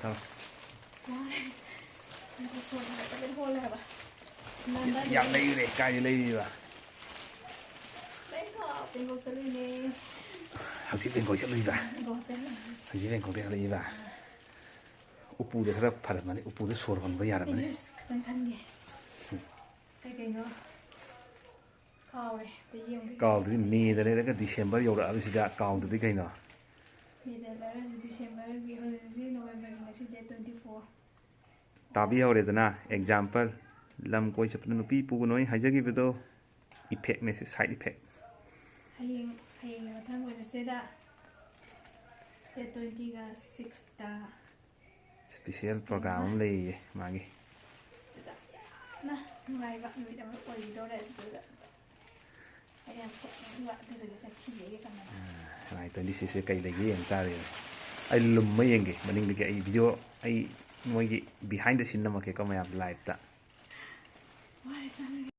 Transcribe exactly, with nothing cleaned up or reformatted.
ꯊꯝ꯫ ꯋꯥꯔꯦ꯫ ꯑꯩꯗꯤ ꯁꯣꯔ ꯍꯣꯟꯕꯗ ꯂꯣꯏ ꯍꯣꯜꯂꯦ ꯍꯥꯏꯕ꯫ ꯅꯥꯟꯗ ꯌꯥꯝ ꯂꯩꯔꯦ꯫ ꯀꯥꯏꯗ ꯂꯩꯔꯤꯕ? ꯕꯦꯡꯀꯣꯛ, ꯕꯦꯡꯀꯣꯛ ꯆꯠꯂꯨꯏꯅꯦ꯫ ꯍꯧꯖꯤꯛ ꯕꯦꯡꯀꯣꯛ ꯆꯠꯂꯨꯏꯕ? ꯕꯦꯡꯀꯣꯛ ꯍꯣꯇꯦꯜ ꯂꯩꯕꯁꯦ꯫ ꯍꯧꯖꯤꯛ ꯕꯦꯡꯀꯣꯛꯇ ꯍꯜꯂꯛꯏꯕ? ꯎꯄꯨꯗ ꯈꯔ ꯐꯔꯝꯃꯅꯤ, ꯎꯄꯨꯗ ꯁꯣꯔ ꯍꯣꯟꯕ ꯌꯥꯔꯝꯃꯅꯤ꯫ ꯑꯩꯁꯦ ꯈꯤꯇꯪ ꯈꯟꯒꯦ꯫ ꯀꯩ ꯀꯩꯅꯣ ꯀꯥꯎꯔꯦ꯫ ꯑꯝꯇ ꯌꯦꯡꯒꯦ꯫ ꯀꯥꯎꯗ꯭ꯔꯤ, ꯃꯦꯗ ꯂꯩꯔꯒ ꯗꯤꯁꯦꯝꯕꯔ ꯌꯧꯔꯛꯑꯕꯁꯤꯗ ꯀꯥꯎꯗ꯭ꯔꯗꯤ ꯀꯩꯅꯣ? ꯃꯦꯗ ꯂꯩꯔꯒ ꯗꯤꯁꯦꯝꯕꯔꯒꯤ, ꯍꯧꯖꯤꯛ ꯍꯧꯖꯤꯛ ꯅꯣꯕꯦꯝꯕꯔꯒꯤ ꯉꯁꯤ date twenty four꯫ ꯇꯥꯕꯤꯍꯧꯔꯦꯗꯅ, example, ꯂꯝ ꯀꯣꯏ ꯆꯠꯄꯗ ꯅꯨꯄꯤ ꯄꯨꯒꯅꯨ ꯑꯩ ꯍꯥꯏꯖꯈꯤꯕꯗꯣ, effectꯅꯦ ꯁꯤ, side effect꯫ ꯍꯌꯦꯡ, ꯍꯌꯦꯡꯒꯤ ꯃꯊꯪ Wednesdayꯗ, date twentyꯒ sixꯇ꯫ Special program ꯑꯃ ꯂꯩꯌꯦ ꯃꯥꯒꯤ꯫ ꯑꯗꯨꯗ ꯌꯥꯝꯅ ꯅꯨꯡꯉꯥꯏꯕ ꯅꯨꯃꯤꯠ ꯑꯃ ꯑꯣꯏꯒꯗꯧꯔꯦ꯫ ꯑꯗꯨꯗ ꯑꯩ ꯌꯥꯝ ꯁꯦꯠꯅꯤꯡꯕ, ꯑꯗꯨꯗꯨꯒ ꯆꯠꯈꯤꯒꯦ ꯑꯩꯒ ꯆꯞ ꯃꯥꯟꯅꯅ꯫ ꯂꯥꯏ twenty sixꯁꯦ ꯀꯩ ꯂꯩꯒꯦ ꯌꯦꯡ ꯇꯥꯔꯦ꯫ ꯑꯩ ꯂꯨꯝꯃ ꯌꯦꯡꯒꯦ ꯃꯅꯤꯡꯗꯒꯤ꯫ ꯑꯩ video, ꯑꯩ ꯃꯣꯏꯒꯤ behind the scene ꯅꯝꯃꯛꯀꯦꯀꯣ ꯃꯌꯥꯝ liveꯇ꯫ ꯋꯥꯔꯦ, ꯆꯪꯉꯒꯦ꯫